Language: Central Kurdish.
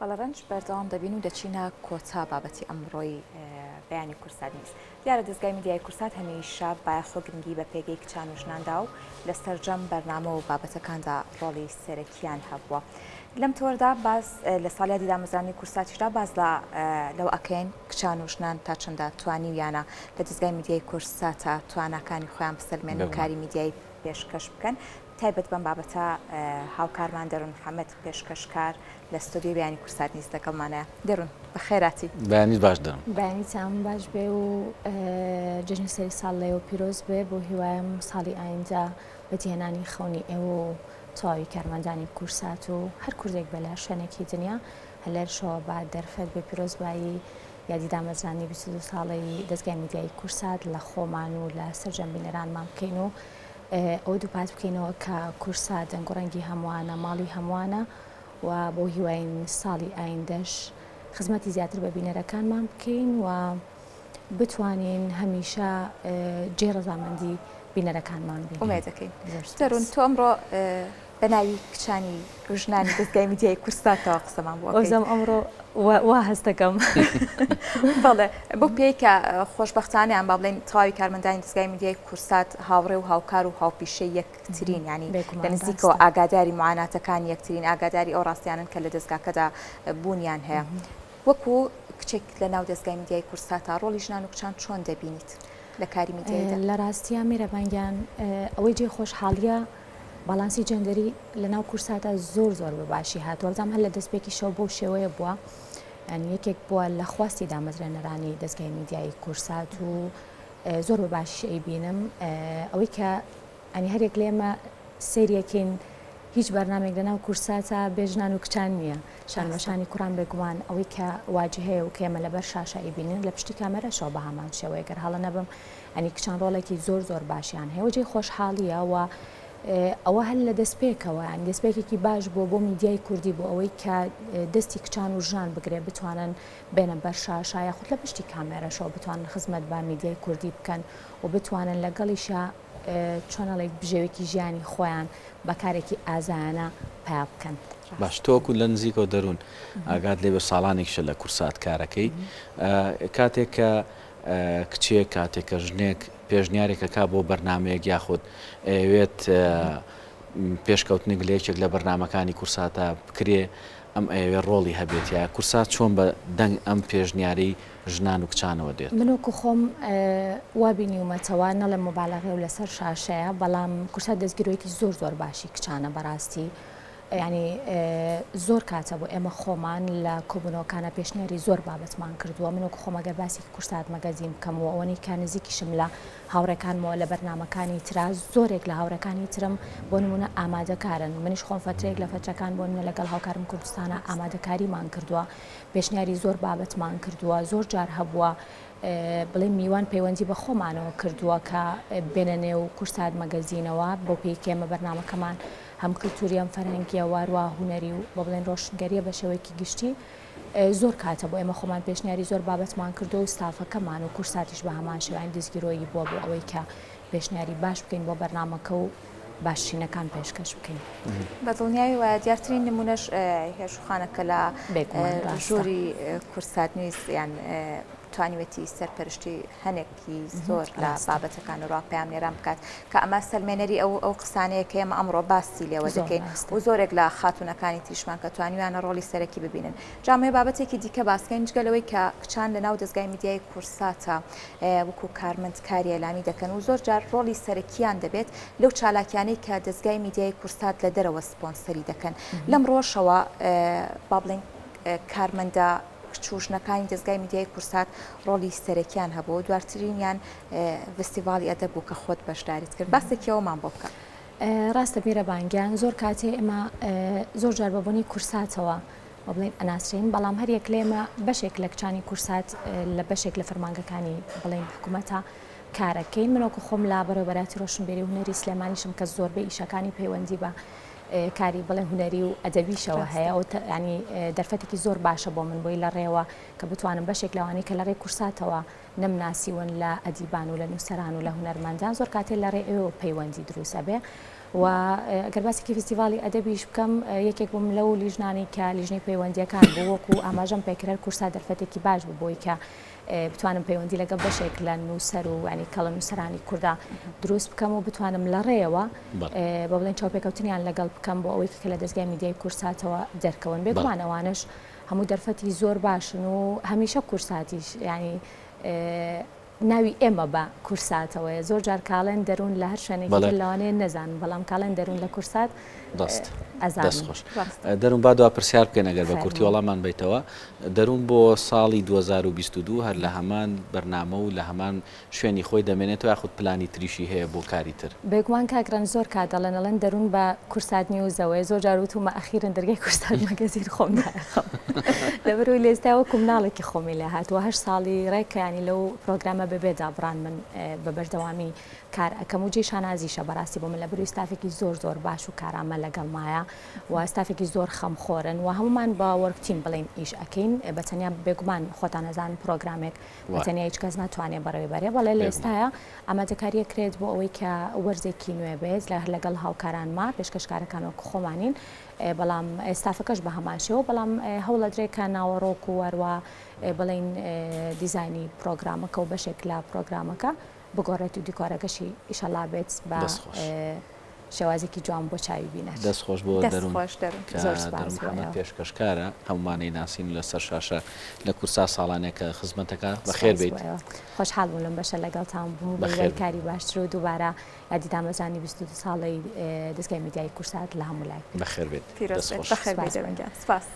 بەڵێ ڕەنج بەردەوام دەبین و دەچینە کۆتا بابەتی ئەمڕۆی بەیانی کوردسات نیوز. دیارە دەزگای میدیای کوردسات هەمیشە بایەخ و گرنگی بە پێگەی کچان و ژنان دا و لە سەرجەم بەرنامە و بابەتەکاندا ڕۆڵی سەرەکییان هەبووە. لەم تەوەردا باس لە ساڵیادی دامەزراندنی کوردساتیشدا باس لە لەوە ئەکەین کچان و ژنان تا چەندە توانیویانە لە دەزگای میدیای کوردساتا تواناکانی خۆیان بسەلمێنن و کاری میدیایی پێشکەش بکەن. تایبەت بەم بابەتە هاوکارمان دەرون محەمەد پێشکەشکار لە ستۆدیۆی بەیانی کوردسات نیوز لەگەڵمانە. دەرون بەخێراتی. بەیانیت باش دەرون. بەیانیتان باش بێ و جەژنی سەری ساڵ لەێوە پیرۆز بێ بۆ هیوایم ساڵی ئایندە بەدیهێنانی خەونی ئێوە و تەواوی کارمەندانی کوردسات و هەر کوردێک بێ لە هەر شوێنێکی دنیا هەر لێرشەوە با دەرفەت بێ پیرۆزبایی یادی دامەزراندنی 22 ساڵەی دەزگای میدیایی کوردسات لە خۆمان و لە سەرجەم بینەرانمان بکەین و ئەوە دووپات بکەینەوە کە کوردسات دەنگ و ڕەنگی هەمووانە، ماڵی هەمووانە و بەو هیواین ساڵی ئایندەش خزمەتی زیاتر بە بینەرەکانمان بکەین و بتوانین هەمیشە جێی ڕەزامەندی بینەرەکانمان بین. ئومێدەکەین. دەروون تۆ ئەمڕۆ بە ناوی کچانی و ژنانی دەزگای میدیایی کوردساتەوە قسەمان بۆ ئەکەیت. وەبزانم ئەمڕۆ وا هەست دەکەم. بەڵێ بەو پێیەی کە خۆشبەختانە یان با بڵێین تەواوی کارمەندانی دەزگای میدیای کوردسات هاوڕێ و هاوکار و هاوپیشەی یەکترین یانی لە نزیکەوە ئاگاداری معاناتەکانی یەکترین ئاگاداری ئەو ڕاستیانەن کە لە دەزگاکەدا بوونیان هەیە. وەکو کچێک لە ناو دەزگای میدیای کوردساتا ڕۆڵی ژنان و کچان چۆن دەبینیت لە کاری میدیاییدا؟ لە ڕاستیا میرەبان گیان ئەوەی جێی خۆشحاڵییە باڵانسی جێندەری لە ناو کوردساتا زۆر زۆر بە باشی هاتووە بزانم هەر لە دەستپێکیشەوە بەو شێوەیە بووە یانی یەکێک بووە لە خواستی دامەزرێنەرانی دەزگای میدیایی کوردسات و زۆر بە باشیش ئەیبینم ئەوەی کە ئەنی هەرێک لێمە سەیریەکەین هیچ بەرنامێک لەناو کورساتا بێ ژنان و کچان نییە شان بەشانی کوڕان بێگومان ئەوەی کە واجهەیە و کە ئێمە لەبەر شاشە ئەیبینین لە پشتی کامێرەشەوە بە هەمان شێوەیە گەر هەڵە نەبم ئەنی کچان ڕۆڵێکی زۆر زۆر باشیان هەیە و جێی خۆشحاڵیە و ئەوە هەر لە دەستپێکەوە یانی دەستپێکێکی باش بووە بۆ میدیای کوردی بۆ ئەوەی کە دەستی کچان و ژنان بگرێ بتوانن بێنە بەر شاشە یاخود لە پشتی کامێرەشەوە بتوانن خزمەت بە میدیای کوردی بکەن و بتوانن لەگەڵیشا چۆن ئەڵێیت بژێوێکی ژیانی خۆیان بە کارێکی ئازایانە پەیا بکەن. باش تۆ وەکو لە نزیکەوە دەروون ئاگات لێ بێ ساڵانێکیشە لە کورسات کارەکەی کاتێک کە کچێک کاتێک کە ژنێک پێشنیارێک ئەکا بۆ بەرنامەیەک یاخود ئەیەوێت پێشکەوتنێک لە یەکێک لە بەرنامەکانی کورساتا بکرێ ئەم ئەیەوێ ڕۆڵی هەبێت یا کورسات چۆن بە دەنگ ئەم پێشنیارەی ژنان و کچانەوە دێت؟ من وەکو خۆم وا بینیومەتەوە نەڵێم موبالەغەیە و لەسەر شاشەیە بەڵام کورسات دەستگیرۆیەکی زۆر زۆر باشی کچانە بەڕاستی یانی زۆر کاتە بۆ ئێمە خۆمان لە کۆبوونەوەکانە پێشنیاری زۆر بابەتمان کردووە من وەکو خۆم ئەگەر باسی کورسات مەگەزین بکەم و ئەوەنەی کە نزیکیشم لە هاوڕێکانمەوە لە بەرنامەکانی ترا زۆرێک لە هاوڕێکانی ترم بۆ نمونە ئامادەکارن منیش خۆم فەترەیەک لە فەترەکان بۆ نمونە لەگەڵ هاوکارم کوردستانە ئامادەکاریمان کردووە پێشنیاری زۆر بابەتمان کردووە، زۆر جار هەبووە بڵێین میوان پەیوەندی بە خۆمانەوە کردووە کە بێنە نێو کورسات مەگەزینەوە، بەو پێی کە ئێمە بەرنامەکەمان هەم کلتوری هەم فەرهەنگیە واروا هونەری و بە بڵێن ڕۆشنگەریە بە شێوەیەکی گشتی زۆر کاتە بۆ ئێمە خۆمان پێشنیاری زۆر بابەتمان کردووە و ستافەکەمان و کورساتیش بە هەمان شێوە دەستگیرۆیی بووە بۆ ئەوەی کە پێشنیاری باش بکەین بۆ بەرنامەکە و باشترینەکان پێشکەش بکەین. بە دڵنیایی وایە، دیارترین نموونەش هێشوخانە کە لە ژووری کوردسات نیوز یان توانیوێتی سەرپەرشتی هەنێکی زۆر لە بابەتەکان و پەیامنێران بکات کە ئەمە سەلمێنەری ئەو ئەو قسانەیە کە ئێمە ئەمڕۆ باسی لێوە دەکەین و زۆرێک لە خاتوونەکانی تریشمان کە توانیویانە ڕۆڵی سەرەکی ببینن. جا ئەمەوێ بابەتێکی دیکە باس بکەین جگە لەوەی کە کچان لە ناو دەزگای میدیای کوردساتە وەکو کارمەند کاری ئیعلامی دەکەن و زۆر جار ڕۆڵی سەرەکییان دەبێت لەو چالاکیانەی کە دەزگای میدیای کورسات لە دەرەوە سپۆنسەری دەکەن لەم ڕۆشەوە با بڵێین کارمەندە کچ و ژنەکانی دەزگای میدیای کورسات ڕۆڵی سەرەکیان هەبوو دوارترینیان ڤستیڤاڵی ئەدەب بوو کە خۆت بەشداریت کرد باسێکی ئەومان بۆ بکە. ڕاستە میرەبان گیان زۆر کاتێ ئێمە زۆر جار بە بۆنەی کورساتەوە با بڵێین ئەناسرێین، بەڵام هەر یەک لێمە بەشێک لە کچانی کورسات لە بەشێک لە فەرمانگەکانی بڵێین حکوومەتە کارەکەین. من وەکو خۆم لە بەڕێوەبەرایەتی ڕۆشنبیری و هونەری سلێمانیشم کە زۆربەی ئیشەکانی پەیوەندی بە کاری بڵێ هونەری و ئەدەبیشەوە هەیە و ینی دەرفەتێکی زۆر باشە بۆ من بۆی لە ڕێوە کە بتوانم بەشێک لەوانەی کە لە ڕێی کورساتەوە نەمناسیون لە ئەدیبان و لە نووسەران و لە هونەرمەندان زۆر کاتێ لە ڕێی ئەوێوە پەیوەندی دروست ئەبێ. و ئەگەر باسێکی فیستیڤاڵی ئەدەبیش بکەم یەکێک بووم لەو لیژنانەی کە لیژنەی پەیوەندییەکان بوو وەکو ئاماژەم پێکرد هەر کورسات دەرفەتێکی باش بوو بۆی کە بتوانم پەیوەندی لەگەڵ بەشێک لە نووسەر و ینی کەڵە نووسەرانی کوردا دروست بکەم و بتوانم لە ڕێیەوە بە بڵێن چاوپێکەوتنیان لەگەڵ بکەم بۆ ئەوەی کە لە دەزگای میدیای کورساتەوە دەرکەون بێگومان ئەوانەش هەموو دەرفەتی زۆر باشن و هەمیشە کورساتیش ینی ناوی ئێمە بە کورساتەوەیە زۆر جار کاڵێن دەروون لە هەر شوێنێکی تر لەوانەیە نەزانن بەڵام کاڵێن دەروون لە کورسات ئەزانن. دەست خۆش دەروون با دوا پرسیار بکەین ئەگەر بە کورتی وەڵامان بەیتەوە دەروون بۆ ساڵی 2022 هەر لە هەمان بەرنامە و لە هەمان شوێنی خۆی دەمێنێتەوە یاخود پلانی تریشی هەیە بۆ کاری تر؟ بێگومان کاک ڕەنج زۆر کات دەڵێن ئەڵێن دەروون بە کورسات نیوزەوەیە زۆر جار وتومە ئەخیرن دەرگای کورسات مەگەزین خۆم داخم لەبەرئەوەی لە ئێستا وەکو مناڵێکی خۆمی لێ هاتووە هەشت ساڵی ڕێکە یانی لەو پرۆگرامە بەبێ دابڕان من بە بەردەوامی کار ئەکەم و جێی شانازیشە بەڕاستی بۆ من لەبەرئەوەی ستافێکی زۆر زۆر باش و کارامە لەگەڵمایە و ستافێکی زۆر خەمخۆرن و هەمومان بە work team بڵێین ئیش ئەکەین بە تەنیا بێگومان خۆتان ئەزانن پرۆگرامێک بە تەنیا هیچ کەس ناتوانێت بەڕێوەی بەرێ بەڵێ لە ئێستایا ئامادەکاری ئەکرێت بۆ ئەوەی کە وەرزێکی نوێ بێت لە لەگەڵ هاوکارانما پێشکەشکارەکان وەکو خۆمانین بەڵام ستافەکەش بە هەمان شێوە بەڵام هەوڵەدرێت کە ناوەڕۆک و وەروا بڵێین دیزاینی پرۆگرامەکە و بەشێک لە پرۆگرامەکە بگۆڕێت و دیکۆرەکەشی ئیشەڵا بێت بە شێوازێکی جوان بۆ چاوی بینەر. دەست خۆش بۆ دەروون کە دەروون محەمەد پێشکەشکارە هەموومان ئەیناسین لەسەر شاشە لە کورسا ساڵانێکە خزمەتەکا بەخێر بێیت. خۆشحاڵ بووم لەم بەشە لەگەڵتان بووم و بەهیوای کاری باشتر و دووبارە یادی دامەزراندنی 22 ساڵەی دەزگای میدیایی کورسات لە هەموو لایەک پیرۆز. بەخێر بێیت. پیرۆز دەست بێت. خۆش. بەخێر بێی دەروون گیان. سپاس.